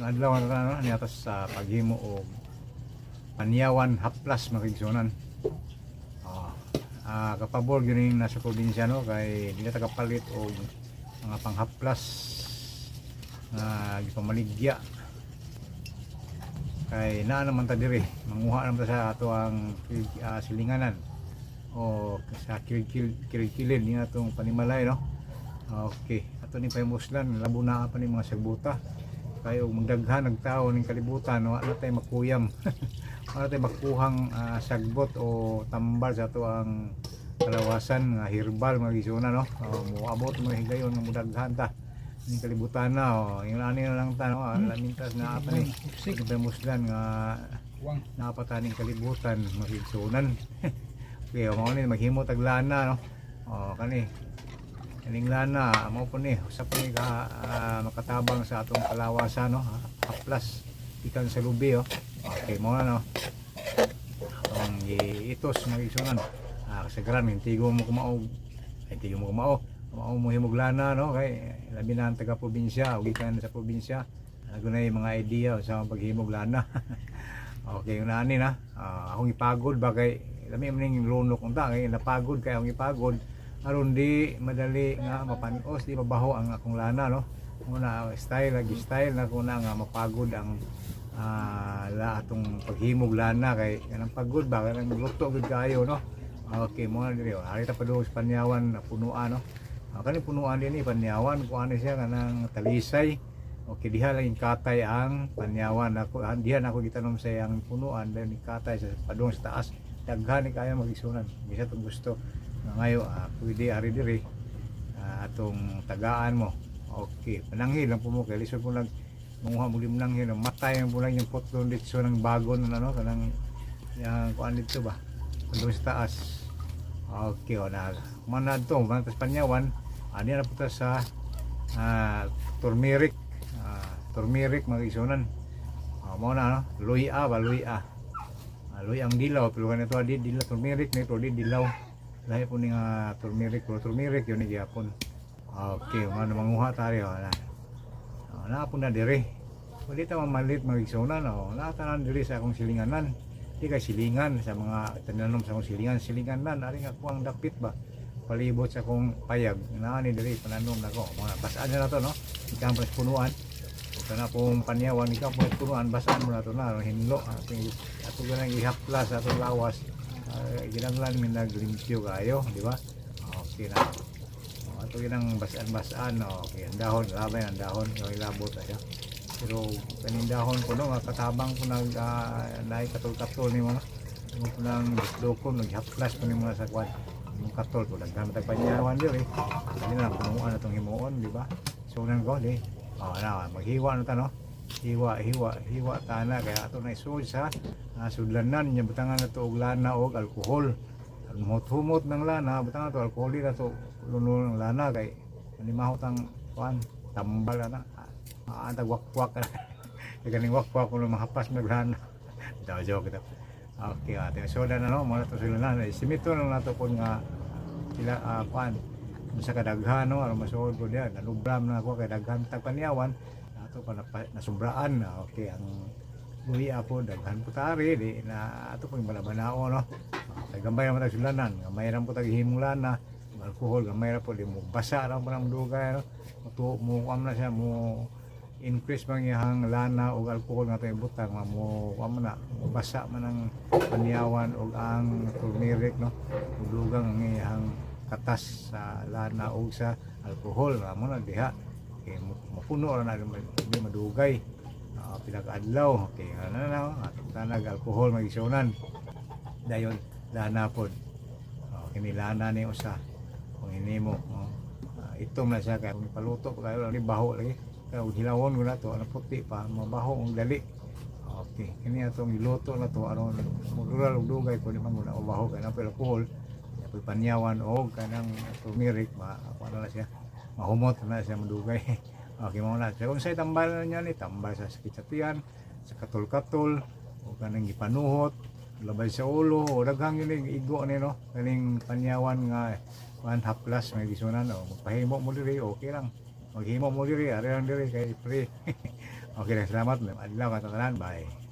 Nga adlaw na no, niya sa paghimo og panyawan haplas, mga kaigsuonan. Kapabor gyud ning nasa probinsya, no, kay di na ta kapalit og mga panghaplas nga gipamaligya kay naa naman ta diri, manguha naman ta sa ato ang silinganan o sa kilkilin ni atong panimalay, no. Okay, ato ni pahimuslan, labo na pa ni mga sagbuta kay og magdaghan ng tao ning kalibutan, wa na tay makuyam, wala tay makuhang sagbot o tambal sa ato ang kalawasan nga herbal, mga kaigsuonan, no. Moabot mga higayon nga mudaghan ta ning kalibutan na. Oh, yung ani na lang ta, no, lamintas na pa ni pahimuslan nga Wang. Napataning kalibutan, mga kaigsuonan. Okay, mao ni maghimo tag lana, no. Oh, kani kaning lana mao po ni usa po ni ka makatabang sa atong kalawasan, no, haplas ikan sa lubi, oh. Okay, mao na, no, atong giitos, mga kaigsuonan. Kasagaran hintigo mo kumaog ay tigo mo kumao kumao mo himog lana, no, kay labi na ang taga probinsya o gikan sa probinsya, nagunay mga idea sa paghimog lana. Okay, una ani na. Akong ipagod ba kay lami man ning lunok unta kay napagod kay akong ipagod aron di madali nga mapanos, di mabaho ang akong lana, no. Una style lagi style na ko na nga mapagod ang la atong paghimog lana kay kanang pagod ba kanang luto gud kayo, no. Okay, mo na diri. Ari ta padung sa panyawan na punuan, no. Kani punuan din ni panyawan kuan ni siya kanang talisay. Okay, diha lang yung katay ang panyawan ako. Diha na ako gitanom sa iyang punuan dahil ni katay sa padung sa taas. Daghan ni kaya, mga kaigsuonan. Bisa tong gusto nga ngayo, pwede ari diri atong tagaan mo. Okay, pananghid lang po mo kay lisod po lang manguha mo limnanghid, matay mo lang yung putlon dito ng bago na, ano, kanang yang kuan dito ba padung sa taas. Okay, o na manad to, manad sa panyawan. Ani na po ta sa turmeric. Turmeric, mga kaigsuonan. Mao na, no? Luya ba, luya. Luya ang dilaw pero kanito di dilaw turmeric ni pero di dilaw. Lahi po ni nga turmeric pero turmeric yun ni gyapon. Okay, mano manguha tayo na. Oh, naa po na diri. Pwede ta mamalit, mga kaigsuonan, oh. Naa tanan diri sa akong silinganan. Di kay silingan sa mga tananom sa akong silingan, silinganan ari nga ako ang dapit ba palibot sa akong payag. Naa ni diri pananom nako. Mga basaan na to, no. Ikaw pa sa punuan. Ug kana pong panyawan ikaw po punuan, basaan mo na to na hinlo ating ato ganang ihapla sa atong lawas. Kinahanglan mi naglimpyo kayo, di ba? Okay na. Oh, ato ginang basaan-basaan, okay. Ang dahon, labay ang dahon, yung ilabot ayo. Pero kaning dahon ko, no, nga katabang ko nag naay katol-katol ni mo, no. Mo ko nang dukon naghaplas pa ni mga sa kwan. Yung katol ko daghan tag panyawan diri. Dili na punuan atong himuon, di ba? So nan ko di. Oh, na maghiwa na ta, no. Hiwa, hiwa, hiwa ta na kaya ato na isud sa sudlanan nya butangan na to og lana og alkohol. Humot-humot ng lana, butangan to alkohol di na to luno ng lana kay manimahot ang kuan tambal na. Tag wakwak na. Kaya ganing wakwak kung mahapas maglana. Ito, joke ito. Okay, ate. So, na, no, mga to sila na. Estimate lang nato kung nga sila, kuan sa kadaghan, no, aron masuod ko diyan. Nanubram na ako kay daghan tag panyawan. Ato pa nasubraan na. Okay, ang luya po daghan po tari di na ato pong balabanao, no. Kay gamay naman tag sulanan, gamay ra po tag himong lana, alkohol gamay ra po di mo basa ra po ng dugay, no. Mo mo kuan na siya mo increase man iyang lana og alkohol nga atong ibutang mo kuan man na mo basa man ang panyawan og ang turmeric, no, mudugang ang iyang katas sa lana og sa alkohol mo na diha kay mapuno ra na di madugay pila ka adlaw. Okay, ano na atong tanag alkohol, mga kaigsuonan, dayon lana pod. Oh, kini lana ni usa kung hinimo, oh. Itom na siya kay kung ipaluto pa kayo ni baho lagi kay ug hilawon ko na to ano puti pa mabaho ang dali. Okay, kini atong iluto na to aron modural og dugay ko di man mo na mabaho kay na alkohol apoy panyawan og kanang turmeric ma ano na siya mahumot na siya madugay. Okay, mao na. So, kung sa'y tambal na niya ni tambal sa sakit sa tiyan, sa katol-katol o kanang gipanuhot labay sa ulo o daghang yun igo ni, no, kaning panyawan nga kuan haplas, mga kaigsuonan, o magpahimo mo diri, okay lang maghimo mo diri, ari lang diri kay free. Okay lang, salamat. Adlaw ka tanan. Bye.